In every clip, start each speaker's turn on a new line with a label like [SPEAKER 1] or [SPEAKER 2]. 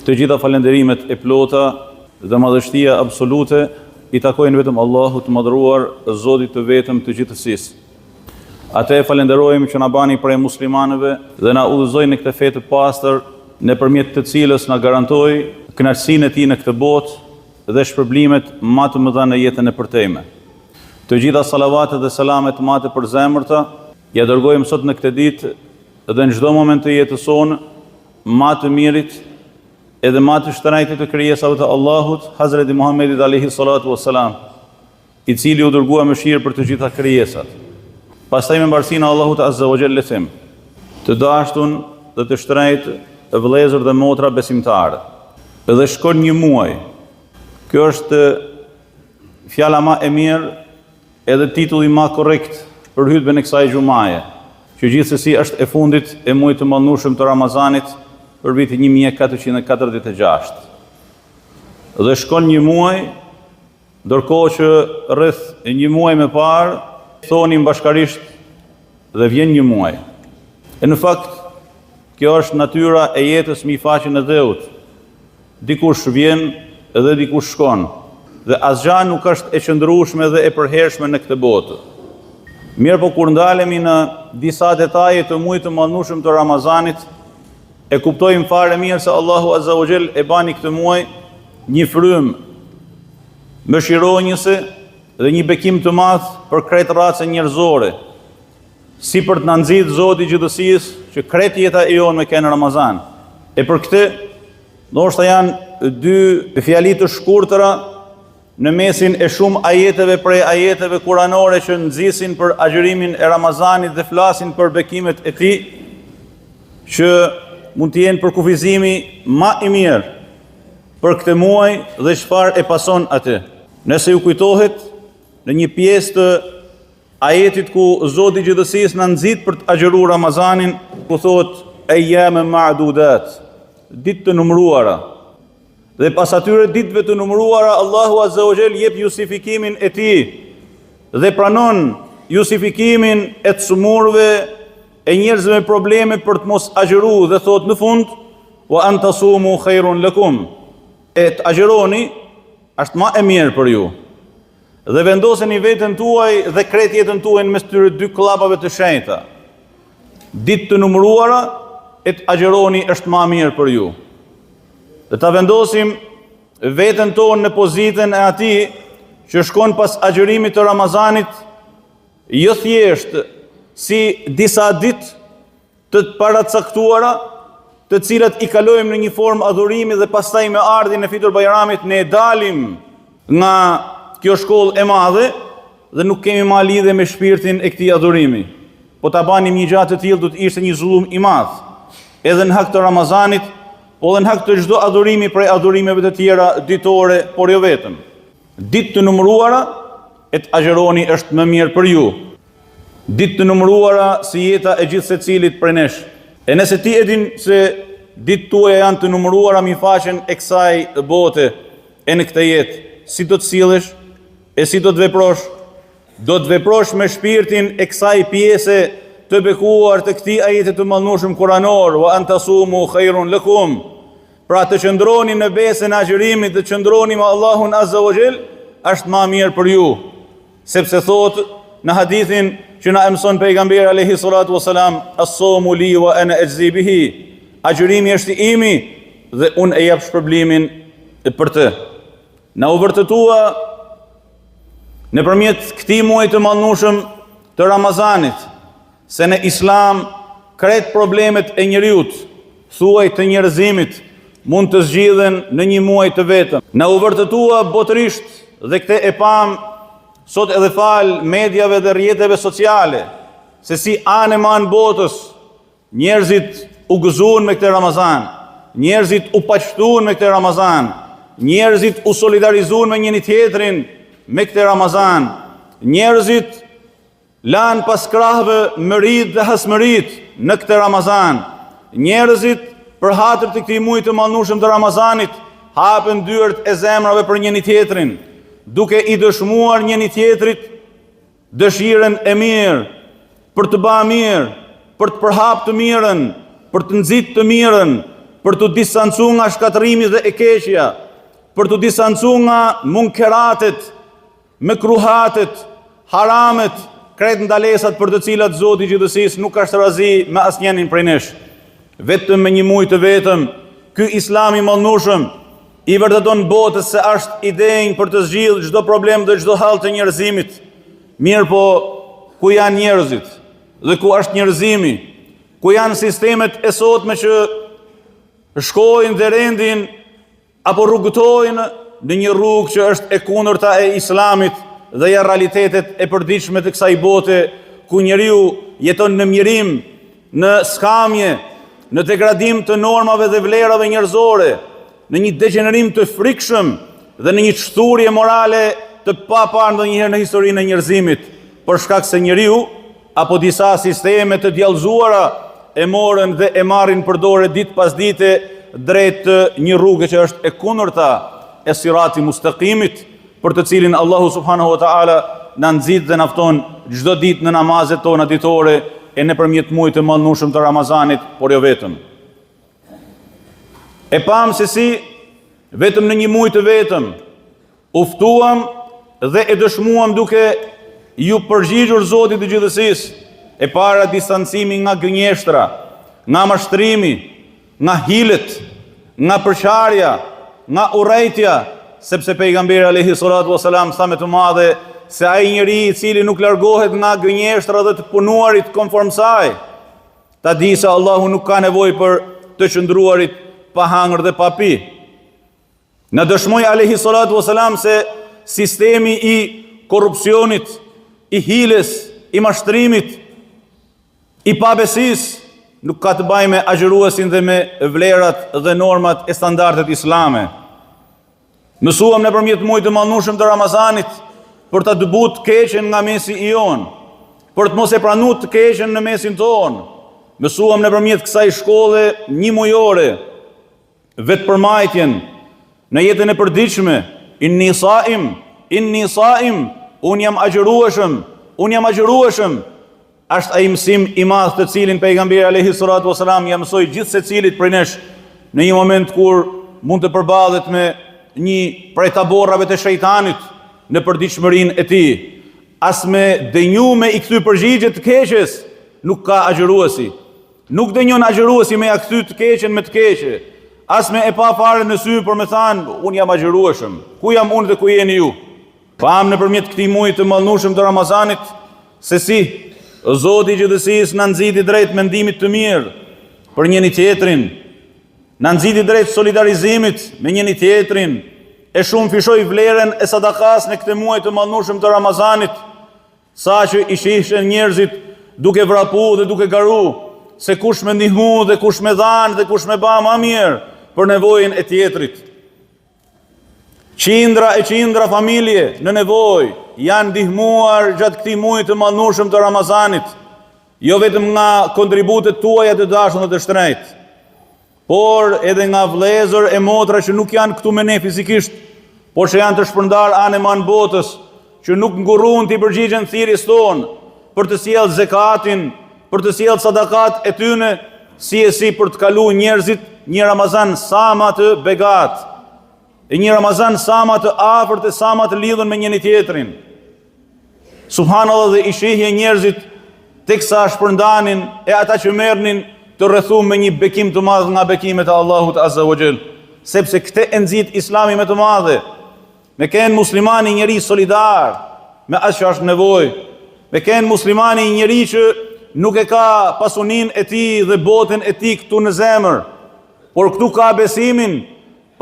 [SPEAKER 1] Të gjitha falënderimet e plota dhe madhështia absolute i takojnë vetëm Allahut të Madhëruar, Zotit të vetëm të gjithësisë. Atë e falënderojmë që na bani prej muslimanëve dhe na udhëzoi në këtë fe të pastër, nëpërmjet të cilës na garantoi kënaqësinë e tij në këtë botë dhe shpërblimet ma të mëdha në jetën e përtejme. Të gjitha salavatet dhe selamet ma të përzemërta ia dërgojmë sot në këtë ditë dhe në çdo moment të jetës sonë ma të mirit edhe ma të shtrenjtit të krijesave të Allahut, Hazreti Muhammedit alejhi salatu wassalam, i cili u dërgua mëshirë për të gjitha krijesat. Pastaj me mbarësinë e Allahut Azza wa Jall le them, të dashtun dhe të shtrenjtë vëllezër dhe motra besimtarë. Dhe shkon një muaj. Kjo është fjala ma e mirë edhe titulli ma korrekt për hutben e kësaj xhumaje, që gjithsesi është e fundit e muajit të madhnushëm të Ramazanit për vitin 1446. Dhe shkon një muaj Ndërkohë që rreth një muaj më parë thonim bashkarisht dhe vjen një muaj. E në fakt, kjo është natyra e jetës mbi faqen e dheut. Dikush vjen dhe dikush shkon. Dhe asgja nuk është e qëndrueshme dhe e përhershme në këtë botë. Mirëpo kur ndalemi në disa detaje të muajit të madhnushëm të Ramazanit, e kuptojmë fare mirë se Allahu Azza wa Jall e bani këtë muaj një frymë mëshironjëse dhe një bekim të madh për krejt racën njerëzore, si për të na nxitë Zoti i gjithësisë që krejt jeta e jonë me kenë Ramazan. E për këtë, ndoshta janë dy fjali të shkurtëra në mesin e shumë ajeteve prej ajeteve kuranore që nxisin për agjërimin e Ramazanit dhe flasin për bekimet e tij, që mund të jenë përkufizimi ma i mirë për këtë muaj dhe çfarë e pason atë. Nëse ju kujtohet, në një pjesë të ajetit ku Zoti i gjithësisë na nxit për të agjëruar Ramazanin, ku thotë ejjame ma'dudat, ditë të numëruara. Dhe pas atyre ditëve të numëruara Allahu Azza wa Jall jep justifikimin e tij dhe pranon justifikimin e të sëmurëve e njerëzve me probleme për të mos agjëru dhe thotë në fund wa an tasumu khairun lakum e të agjëroni është ma e mirë për ju dhe vendoseni veten tuaj dhe krejt jetën tuaj në mes këtyre dy kllapave të shenjta ditë të numëruara e të agjëroni është ma mirë për ju dhe ta vendosim veten tonë në pozitën e atij që shkon pas agjërimit të Ramazanit Jo thjesht si disa ditë të paracaktuara, të cilat i kalojmë në një formë adhurimi dhe pastaj me ardhjen e Fitër Bajramit ne dalim nga kjo shkollë e madhe dhe nuk kemi ma lidhje me shpirtin e këtij adhurimi. Po ta banim një gja të tillë do të ishte një zullum i madh. Edhe në hak të Ramazanit, po edhe në hak të çdo adhurimi prej adhurimeve të tjera ditore, por jo vetëm. Ditë të numëruara e të agjëroni është më mirë për ju. Ditë të numëruara si jeta e gjithsecilit prej nesh. E nëse ti e din se ditët tuaja janë të numëruara mbi faqen e kësaj bote e në këtë jetë, si do të sillesh e si do të veprosh? Do të veprosh me shpirtin e kësaj pjese të bekuar të këtij ajeti të madhnushëm kuranor, wa an tasumu khairun lakum. Pra të qëndroni në besën e agjërimit dhe të qëndroni me Allahun Azza wa Jall është ma mirë për ju. Sepse thotë në hadithin që na e mëson pejgamberi alayhi salatu wasalam, as-sawmu li wa ana ajzi bihi. Agjërimi është i imi dhe unë e jap shpërblimin për të. Na u vërtetua nëpërmjet këtij muaji të madhnushëm të Ramazanit Se në Islam krejt problemet e njeriut, thuaj të njerëzimit, mund të zgjidhen në një muaj të vetëm. Na u vërtetua botërisht dhe këtë e pamë sot edhe falë mediave dhe rrjeteve sociale, se si anë e manë botës, njerëzit u gëzuan me këtë Ramazan, njerëzit u paqtuan me këtë Ramazan, njerëzit u solidarizuan me njëri-tjetrin me këtë Ramazan, njerëzit Lanë pas krahëve mëritë dhe hasmëritë në këtë Ramazan. Njerëzit, për hatër të këtij muaji të madhnushëm të Ramazanit, hapën dyert e zemrave për njëri-tjetrin, duke i dëshmuar njëri-tjetrit dëshirën e mirë, për të ba mirë, për të përhap të mirën, për të nxit të mirën. për t'u distancu nga shkatërrimi dhe e keqja, për t'u distancu nga munkeratet, mekruhatet, haramet, krejt ndalesat për të cilat Zoti i gjithësisë nuk është razi me asnjënin prej nesh. Vetëm me një muj të vetëm, ky islam i madhnushëm i vërteton botës se është i denjë për të zgjidhë çdo problem dhe çdo hall të njerëzimit. Mirëpo, ku janë njerëzit dhe ku është njerëzimi? Ku janë sistemet e sotme që shkojnë dhe rendin apo rrugëtojnë në një rrugë që është e kundërta e islamit dhe janë realitetet e përditshme të kësaj bote ku njeriu jeton në mjerim, në skamje, në degradim të normave dhe vlerave njerëzore, në një degjenerim të frikshëm dhe në një çthurje morale të paparë ndonjëherë në historinë e njerëzimit, për shkak se njeriu apo disa sisteme të djallëzuara e morën dhe e marrin për dore ditë pas dite drejt një rruge që është e kundërta e sirati mustakimit, për të cilin Allahu subhanahu wa ta'ala na nxit dhe na fton çdo ditë në namazet tona ditore e nëpërmjet muajit të madhnushëm të Ramazanit, por jo vetëm. E pamë se si vetëm në një muaj të vetëm U ftuam dhe e dëshmuam duke iu përgjigjur Zotit të gjithësisë. E para distancimi nga gënjeshtra, nga mashtrimi, nga hilet, nga përçarja, nga urrejtja, sepse pejgamberi alayhi salatu wasalam tha me të madhe se ai njeri i cili nuk largohet nga gënjeshtra dhe të punuarit konform saj, ta di se Allahu nuk ka nevojë për të qëndruarit pa hangër dhe pa pi. Na dëshmoi alejhi salatu wasalam se sistemi i korrupsionit, i hiles, i mashtrimit, i pabesisë, nuk ka të bajë me agjëruesin dhe me vlerat dhe normat e standardet islame. Mësuam nëpërmjet muajit të madhnushëm të Ramazanit për ta dëbu të keqen nga mesi i jonë, për të mos e pranu të keqen në mesin tonë. Mësuam nëpërmjet kësaj shkolle njëmujore, vetëpërmbajtjen në jetën e përditshme, inni saim, inni saim, unë jam agjërueshëm, unë jam agjërueshëm, është ai mësim i madh të cilin pejgamberi alayhi salatu wasalam ia mësoi gjithsecilit prej nesh në një moment kur mund të përballet me një prej taborrave të shejtanit në përditshmërinë e tij. As me denju me i kthy përgjigje të keqes, nuk ka agjëruesi. Nuk denjon agjëruesi me ja kthy të keqen me të keqe, as me e pa fare në sy për me thanë, unë jam agjërueshëm, ku jam unë dhe ku jeni ju? Pamë nëpërmjet këtij muaji të madhnushëm të Ramazanit, se si Zoti i gjithësisë na nxiti drejt mendimit të mirë për njëri-tjetrin, na nxiti drejt solidarizimit me njëri-tjetrin, e shumëfishoi vlerën e sadakas në këtë muaj të madhnushëm të Ramazanit, Sa që i shihshe njerëzit duke vrapu dhe duke garu, se kush me ndihmu dhe kush me dhanë dhe kush me ba ma mirë për nevojën e tjetrit. Qindra e qindra familje në nevojë janë ndihmuar gjatë këtij muaji të madhnushëm të Ramazanit, jo vetëm nga kontributet tuaja të dashur dhe të shtrenjtë, por edhe nga vëllezër e motra që nuk janë këtu me ne fizikisht, por që janë të shpërndarë anë e manë botës, që nuk ngurrun t'i përgjigjen thirrjes tonë për të sjellë zekatin, për të sjellë sadakat e tyne, si e si për të kalu njerëzit një Ramazan sa ma të begatë, e një Ramazan sa ma të afërt e sa ma të lidhun me njëri-tjetrin. Subhanallah dhe i shihje njerëzit teksa shpërndanin e ata që merrnin të rrethum me një bekim të madh nga bekimet e Allahut Azza wa Jall, sepse këtë e nxit Islami me të madhe. Me kenë muslimani njeri solidar me atë që është nevojë, me kenë muslimani njeri që nuk e ka pasuninë e tij dhe botën e tij këtu në zemër, por këtu ka besimin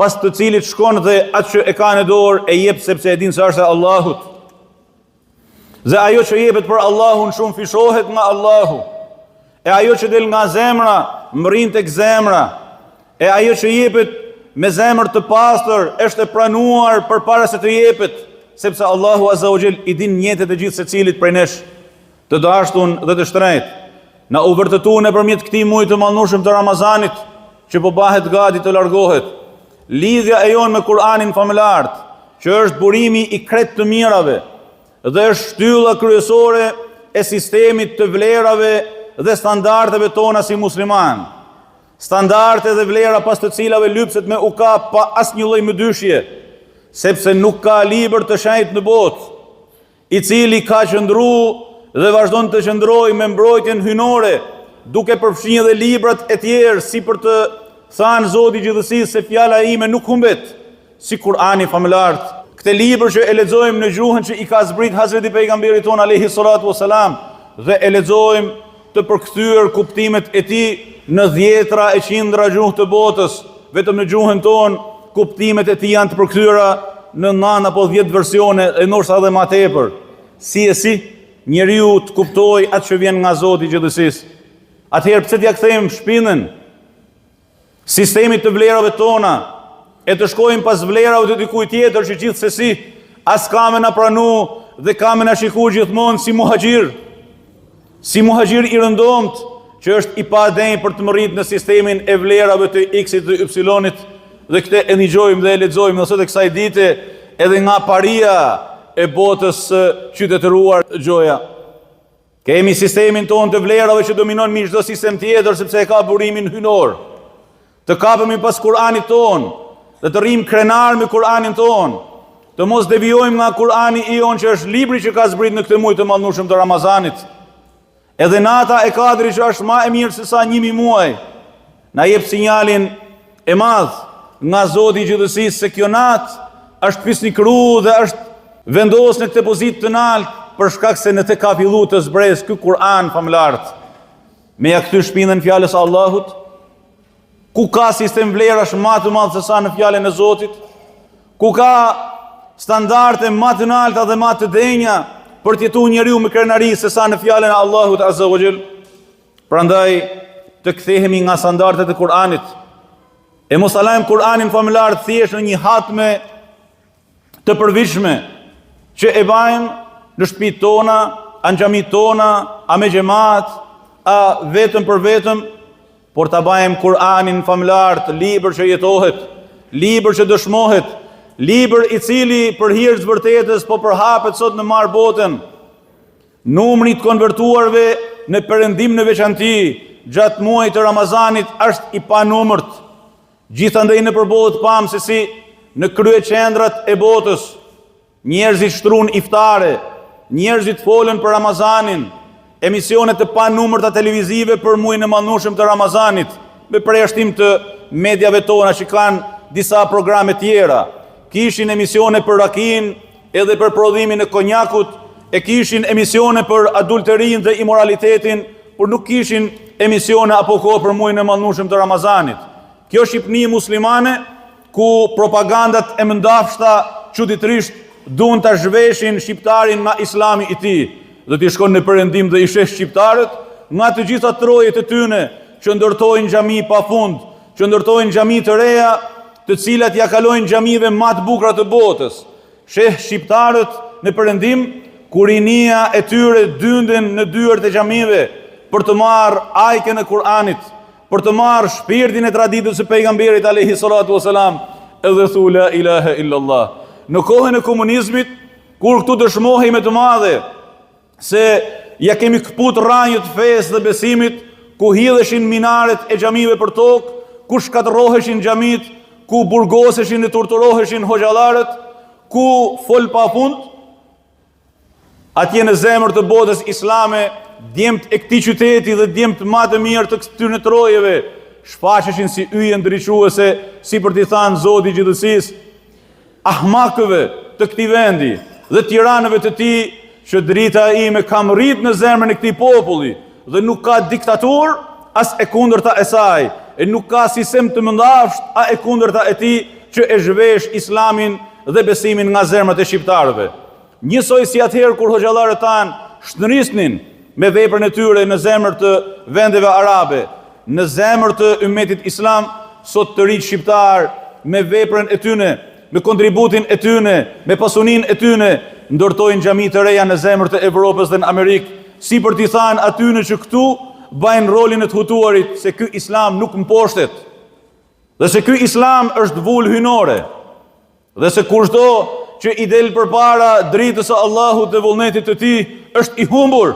[SPEAKER 1] pas të cilit shkon dhe atë që e ka në dorë e jep sepse e din se është e Allahut. Dhe ajo që jepet për Allahun shumëfishohet nga Allahu. E ajo që del nga zemra, mrrin tek zemra. E ajo që jepet me zemër të pastër është e pranuar përpara se të jepet, sepse Allahu Azza wa Jall i din nijetet e gjithsecilit prej nesh. Të dashtun dhe të shtrenjtë, na u vërtetu nëpërmjet këtij muaji të madhnushëm të Ramazanit, që po bahet gati të largohet. Lidhja e jonë me Kur'anin famëlartë, që është burimi i krejt të mirave dhe është shtylla kryesore e sistemit të vlerave dhe standardeve tona si muslimanë. Standarde dhe vlera pas të cilave lypset me u kap pa asnjë lloj mëdyshje, sepse nuk ka libër të shenjtë në botë, i cili ka qëndru dhe vazhdon të qëndrojë me mbrojtjen hyjnore, duke përfshi edhe librat e tjerë, si për të thanë Zoti i gjithësisë se fjala ime nuk humbet, si Kur'ani famëlartë. Këtë libër që e lexojmë në gjuhën që i ka zbrit Hazreti Pejgamberit tonë alejhi salatu vesselam dhe e lexojmë të përkthyer kuptimet e tij në dhjetra e qindra gjuhë të botës, vetëm në gjuhën tonë kuptimet e tij janë të përkthyera në 9 apo 10 versione e ndoshta edhe ma tepër. Si e si njeriu të kuptojë atë që vjen nga Zoti i gjithësisë. Atëherë pse t'ia kthejmë shpinën sistemit të vlerave tona e të shkojmë pas vlerave të dikujt tjetër që gjithsesi as ka me na pranu dhe ka me na shiku gjithmonë si muhaxhir, si muhaxhir i rëndomtë që është i padenjë për të mërrit në sistemin e vlerave të X-it dhe Y-it dhe këtë e nigjojmë dhe e lexojmë në sot e kësaj dite edhe nga paria e botës së qytetëruar gjoja. Kemi sistemin tonë të vlerave që dominon mbi çdo sistem tjetër sepse e ka burimin hyjnor. Të kapemi pas Kur'anit tonë dhe të rrimë krenar me Kur'anin tonë, të mos devijojmë nga Kur'ani i jonë që është libri që ka zbrit në këtë muaj të madhnushëm të Ramazanit. Edhe nata e Kadrit që është ma e mirë se sa 1000 muaj, Na jep sinjalin e madh nga Zoti i gjithësisë se kjo natë është fisnikëru dhe është vendos në këtë pozitë të naltë për shkak se në të ka fillu të zbresë ky Kur'an famëlartë. Me ja kthy shpinën fjalës së Allahut, ku ka sistem vlerash ma të madh se sa në fjalën e Zotit, ku ka standarde ma të nalta dhe ma të denja për të jetu njeriu me krenari se sa në fjalën e Allahut Azza wa Jall. Prandaj të kthehemi nga standardet e Kur'anit. E mos ta lajmë Kur'anin famëlartë thjesht në një hatme të përvitshme që e bajmë në shtëpitë tona, a në xhamitë tona, a me xhemat, a vetëm për vetëm, por ta bajmë Kur'anin famëlartë, libër që jetohet, libër që dëshmohet, libër i cili për hir të vërtetës po përhapet sot në mbarë botën. Numri i të konvertuarve në perëndim në veçanti gjatë muajit të Ramazanit është i panumërt. Gjithandej nëpër botë pamë se si në kryeqendrat e botës njerëzit shtrun iftare, njerëzit folën për Ramazanin, emisione të panumërta televizive për muajin e madhnushëm të Ramazanit, me përjashtim të mediave tona që kanë disa programe tjera. Kishin emisione për rakinë, edhe për prodhimin e konjakut, e kishin emisione për adulterinë dhe imoralitetin, por nuk kishin emisione apo kohë për muajin e madhnushëm të Ramazanit. Kjo Shqipni muslimane, ku propagandat e mëndafshta çuditërisht duan ta zhveshin shqiptarin nga islami i tij, dhe ti shkon në perëndim dhe i sheh shqiptarët nga të gjitha trojet e tyne që ndërtojnë xhami pa fund, që ndërtojnë xhami të reja, të cilat ja kalojnë xhamive ma të bukura të botës. Sheh shqiptarët në perëndim, ku rinia e tyre dynden në dyert e xhamive për të marrë ajkën e Kur'anit, për të marrë shpirtin e traditës së pejgamberit alayhi salatu wasalam, edhe thu la ilaha illallah. Në kohën e komunizmit, kur këtu dëshmohej me të madhe se ja kemi këput rranjët fesë dhe besimit, ku hidheshin minaret e xhamive për tokë, ku shkatërroheshin xhamitë, ku burgoseshin e torturoheshin hoxhallarët, ku fol pa fund, atje në zemër të botës islame, djemtë e këtij qyteti dhe djemtë ma të mirë të këtyre trojeve, shfaqeshin si yje ndriçuese, si për t'i thanë Zoti i gjithësisë, ahmakëve të këtij vendi dhe tiranëve të tij që drita ime ka mrrit në zemrën e këtij populli dhe nuk ka diktaturë as e kundërta e saj e nuk ka sistem të mëndafsht a e kundërta e tij që e zhvesh islamin dhe besimin nga zemrat e shqiptarëve. Njësoj si atëherë kur hoxhallarët tanë shndrisnin me veprën e tyre në zemër të vendeve arabe, në zemër të ymetit islam, sot të rinjtë shqiptarë me veprën e tyne, me kontributin e tyne, me pasuninë e tyne, ndërtojnë xhami të reja në zemër të Evropës dhe në Amerikë, si për t'i thanë atyne që këtu bajnë rolin e të hutuarit se ky islam nuk mposhtet dhe se ky islam është vulë hyjnore. Dhe se kushdo që i del përpara dritës së Allahut dhe vullnetit të tij është i humbur,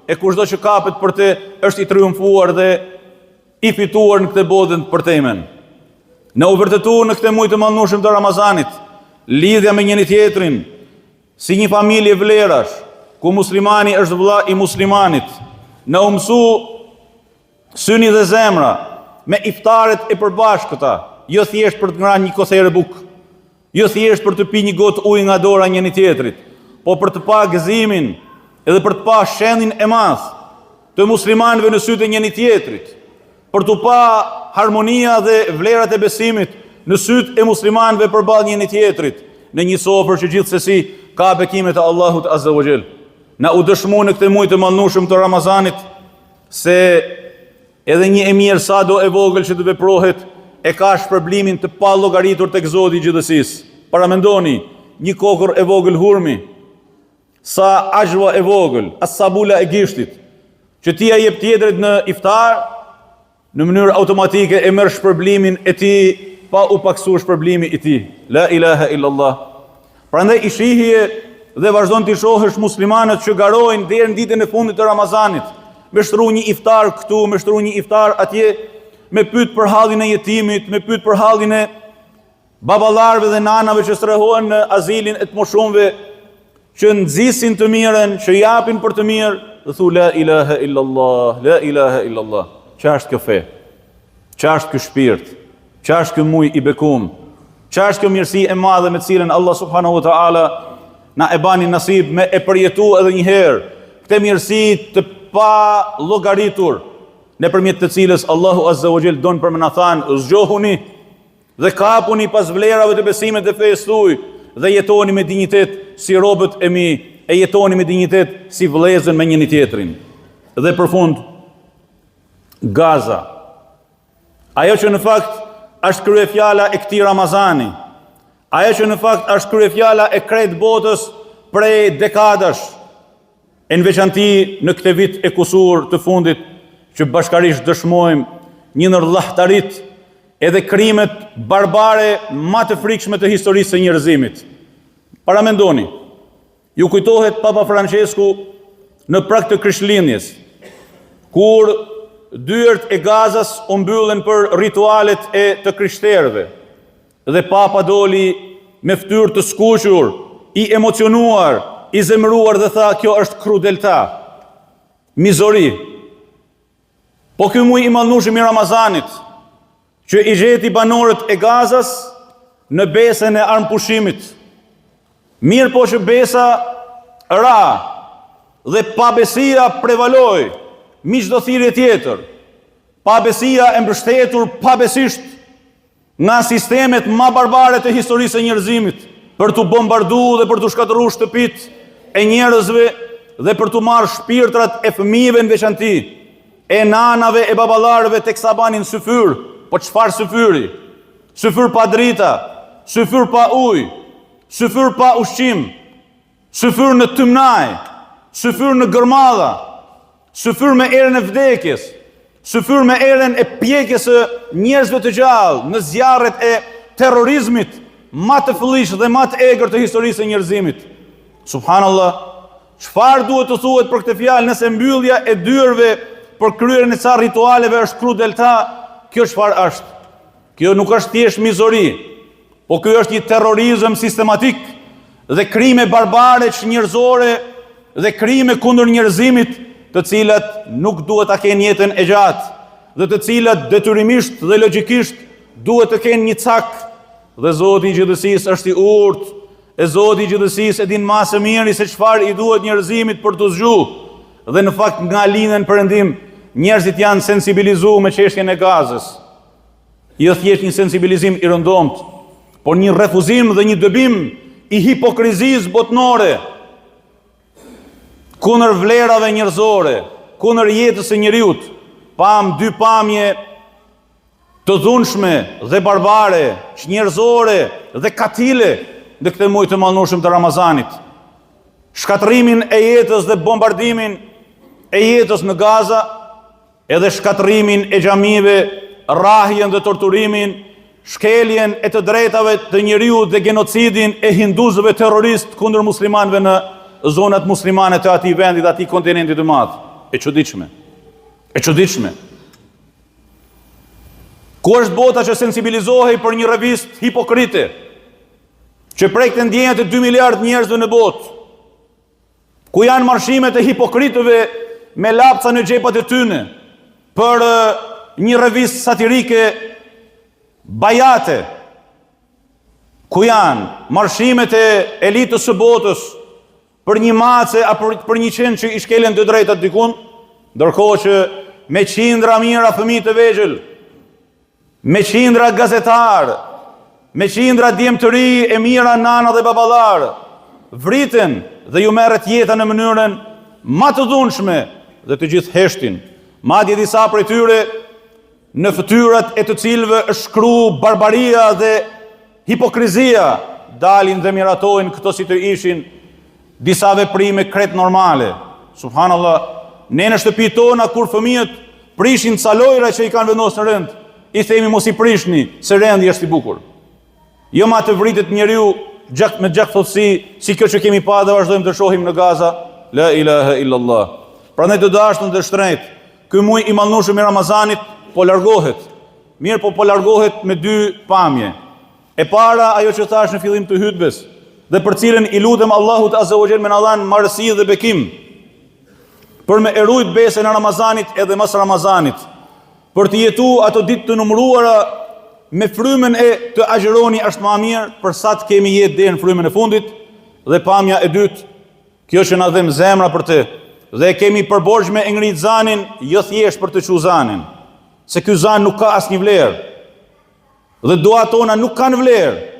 [SPEAKER 1] e kushdo që kapet për te është i triumfuar dhe i fituar në këtë botë dhe përtejmen. Na u vërtetu në këtë muaj të madhnushëm të Ramazanit, lidhja me njëri-tjetrin, si një familje vlerash, ku muslimani është vëlla i muslimanit. Na u mësu syni dhe zemra me iftaret e përbashkëta, jo thjesht për të ngranë një kothere bukë, jo thjesht për të pi një gotë ujë nga dora njëri-tjetrit, po për të pa gëzimin edhe për të pa shendin e madh të muslimanëve në sytë e njëri-tjetrit, për t'u pa harmonia dhe vlerat e besimit në sytë e muslimanëve përballë njëri-tjetrit, në një sofër që gjithsesi ka bekimet e Allahut Azza wa Jall. Na u dëshmu në këtë muaj të madhnushëm të Ramazanit se edhe një e mirë sado e vogël që të veprohet e ka shpërblimin të pallogaritur tek Zoti i gjithësisë. Paramendoni, një kokërr e vogël hurmi, sa axhua e vogël, as sa bula e gishtit, që ti ia jep tjetrit në iftar, në mënyrë automatike e merr shpërblimin e tij pa u pakësu shpërblimi i tij. La ilaha illallah. Prandaj i shihje dhe vazhdon t'i shohësh muslimanët që garojnë deri në ditën e fundit të Ramazanit, me shtru një iftar këtu, me shtru një iftar atje, me pyet për hallin e jetimit, me pyet për hallin e baballarëve dhe nanave që strehohen në azilin e të moshumve, që nxisin të mirën, që japin për të mirë, dhe thu la ilaha illallah, la ilaha illallah. Ça është kjo fe? Ça është ky shpirt? Ça është ky muj i bekum? Ça është kjo mirësi e madhe me të cilën Allah subhanahu wa taala na e bani nasib me e përjetu edhe një herë këtë mirësi të pallogaritur nëpërmjet të cilës Allahu azza wa jall don për me na thanë zgjohuni Dhe kapuni pas vlerave të besimit dhe fesë tuj dhe jetoni me dinjitet si robët e mi e jetoni me dinjitet si vëllezër me njëri-tjetrin. Dhe për fund Gaza. Ajo që në fakt është kryefjala e këtij Ramazani. Ajo që në fakt është kryefjala e krejt botës prej dekadash. E në veçanti në këtë vit e kusur të fundit që bashkarisht dëshmojmë një ndër llahtaritë edhe krimet barbare ma të frikshme të historisë së njerëzimit. Paramendoni, ju kujtohet Papa Francesku në prag të Krishtlindjes, kur dyert e Gazas u mbyllën për ritualet e të krishterëve. Dhe Papa doli me fytyrë të skuqur, i emocionuar, i zemëruar dhe tha kjo është krudelta. Mizori. Po ky muaj i madhnushëm i Ramazanit, që i gjeti banorët e Gazas në besën e armëpushimit. Mirëpo që besa ra dhe pabesia prevaloi mi çdo thirrje tjetër. Pabesia e mbështetur pabesisht nga sistemet ma barbare të historisë së njerëzimit, për t'u bombardu dhe për t'u shkatërru shtëpitë e njerëzve dhe për t'u marrë shpirtrat e fëmijëve në veçanti, e nanave e baballarëve teksa banin syfyr, po çfarë syfyri? Syfyr pa drita, syfyr pa ujë, syfyr pa ushqim, Syfyr në tymnajë, syfyr në gërmadha, syfyr me erën e vdekjes, syfyr me erën e pjekjes së njerëzve të gjallë në zjarret e terrorizmit ma të fëlliqtë dhe ma të egër të historisë së njerëzimit. Subhanallah, çfarë duhet të thuhet për këtë fjalë nëse mbyllja e dyerve për kryerjen e ca ritualeve është krudelta, kjo çfarë është? Kjo nuk është thjesht mizori, po ky është një terrorizëm sistematik dhe krime barbare çnjerëzore dhe krime kundër njerëzimit, të cilat nuk duhet ta kenë jetën e gjatë dhe të cilat detyrimisht dhe logjikisht duhet të kenë një cak dhe Zoti i gjithësisë është i urtë e Zoti i gjithësisë e din ma së miri se çfarë i duhet njerëzimit për t'u zgju dhe në fakt nga lindja në perëndim njerëzit janë sensibilizu me çështjen e Gazës. Jo thjesht një sensibilizim i rëndomtë, por një refuzim dhe një dëbim i hipokrizisë botnore kundër vlerave njerëzore, kundër jetës së njeriut. Pamë dy pamje të dhunshme dhe barbare, çnjerëzore dhe katile në këtë muaj të madhnushëm të Ramazanit. Shkatërrimin e jetës dhe bombardimin e jetës në Gaza, edhe shkatërrimin e xhamive, rrahjen dhe torturimin, shkeljen e të drejtave të njeriut dhe genocidin e hinduzëve terroristë kundër muslimanëve në zonat muslimane të atij vendi dhe atij kontinenti të madh. E çuditshme. E çuditshme. Ku është bota që sensibilizohej për një revistë hipokrite, që prekte ndjenjat e 2 miliard njerëzve në botë? Ku janë marshimet e hipokritëve me lapca në xhepat e tyne për një revistë satirike bajate? Ku janë marshimet e elitës së botës për një mace apo për një qen që i shkelen të drejtat dikun, ndërkohë që me qindra mijëra fëmijë të vegjël, me qindra gazetarë, me qindra djem të ri e mijëra nana dhe baballarë, vriten dhe ju merret jeta në mënyrën ma të dhunshme dhe të gjithë heshtin. Madje disa prej tyre në fytyrat e të cilëve është shkru barbaria dhe hipokrizia, dalin dhe miratojnë këto si të ishin disa veprime krejt normale. Subhanallah, ne në shtëpi tona kur fëmijët prishin ca lojra që i kanë vendosur në rend, i themi mos i prishni, se rendi është i bukur. Jo ma të vritet njeriu gjak me gjakftohtësi, si kjo që kemi pa dhe vazhdojmë të shohim në Gaza, la ilaha illallah. Prandaj të dashur të shtrenjtë, ky muaj i madhnushëm i Ramazanit po largohet. Mirëpo po largohet me dy pamje. E para ajo që thashë në fillim të hutbes dhe për cilën i lutem Allahut Azza wa Jall me na dhanë marësi dhe bekim për me e rujt besën e Ramazanit edhe mas Ramazanit për të jetu ato ditë të numëruara me frymën e të agjëroni është ma mirë për sa të kemi jetë deri në frymën e fundit dhe pamja e dytë kjo që na dhem zemra për të dhe kemi për borxh me e ngrit zanin jo thjesht për të çu zanin se ky zan nuk ka asnjë vlerë dhe duat tona nuk kanë vlerë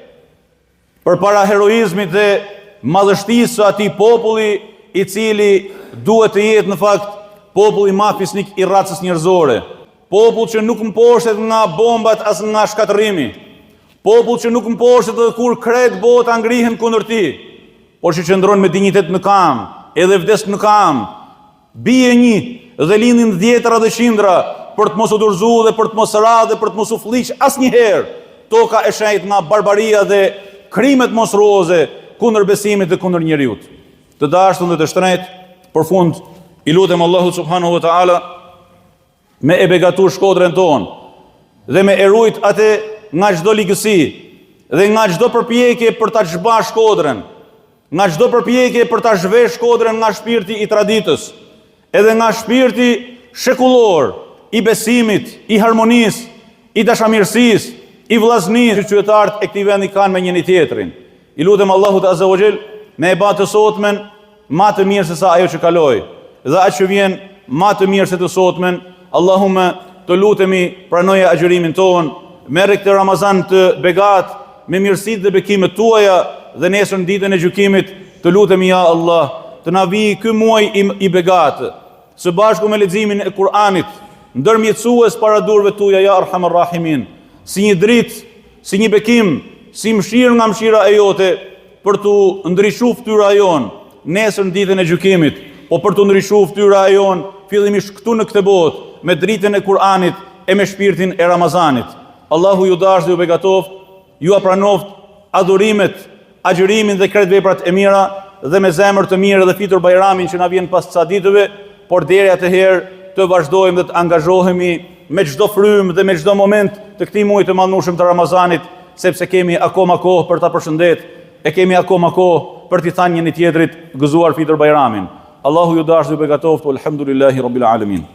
[SPEAKER 1] përpara heroizmit dhe madhështisë së atij populli i cili duhet të jetë në fakt populli ma fisnik i racës njerëzore. Popull që nuk mposhtet nga bombat as nga shkatërrimi. Popull që nuk mposhtet edhe kur krejt bota ngrihen kundër tij, por që qëndron me dinjitet në kamë, edhe vdes në kamë, Bie një dhe lindin dhjetëra dhe qindra për të mos u dorëzu dhe për të mos ra dhe për të mos u flliq asnjëherë toka e shenjtë nga barbaria dhe krimet monstruoze kundër besimit dhe kundër njeriut. Të dashur dhe të shtrenjtë, për fund i lutem Allahut subhanahu wa taala me e begatu Shkodrën tonë dhe me e rujt atë nga çdo ligësi dhe nga çdo përpjekje për ta zhba Shkodrën, nga çdo përpjekje për ta zhvesh Shkodrën nga shpirti i traditës, edhe nga shpirti shekullor i besimit, i harmonisë, i dashamirësisë, i vllaznisë që qytetarët e këtij vendi kanë me njëri-tjetrin. I lutem Allahut Azza wa Jall me e ba të sotmen ma të mirë se sa ajo që kaloi dhe atë që vjen ma të mirë se të sotmen. Allahumme të lutemi pranoje agjërimin tonë, merre këtë Ramazan të begatë me mirësitë dhe bekimet tuaja dhe nesër në ditën e gjykimit të lutemi ja Allah të na vijë ky muaj i, i begatë së bashku me leximin e Kur'anit ndërmjetësues para duarve tuaja ja Arhamar Rahimin si një dritë si një bekim, si mëshirë nga mëshira e jote, për t'u ndriçu fytyra jonë, nesër në ditën e gjykimit, po për t'u ndriçu fytyra e jonë, fillimisht këtu në këtë botë, me dritën e Kur'anit e me shpirtin e Ramazanit. Allahu ju dashtë dhe ju begatoftë, jua pranoftë adhurimet agjërimin dhe krejt veprat e mira dhe me zemër të mirë dhe Fitër Bajramin që na vjen pas ca ditëve, por deri atëherë të vazhdojmë dhe të angazhohemi me çdo frymë dhe me çdo moment të këtij muaji të madhnushëm të Ramazanit, sepse kemi akoma kohë për ta përshëndet, e kemi akoma kohë për t'i thanë njëri tjetrit gëzuar Fitër Bajramin. Allahu ju dashtë dhe ju begatoftë, alhamdulillahi rabbil alamin.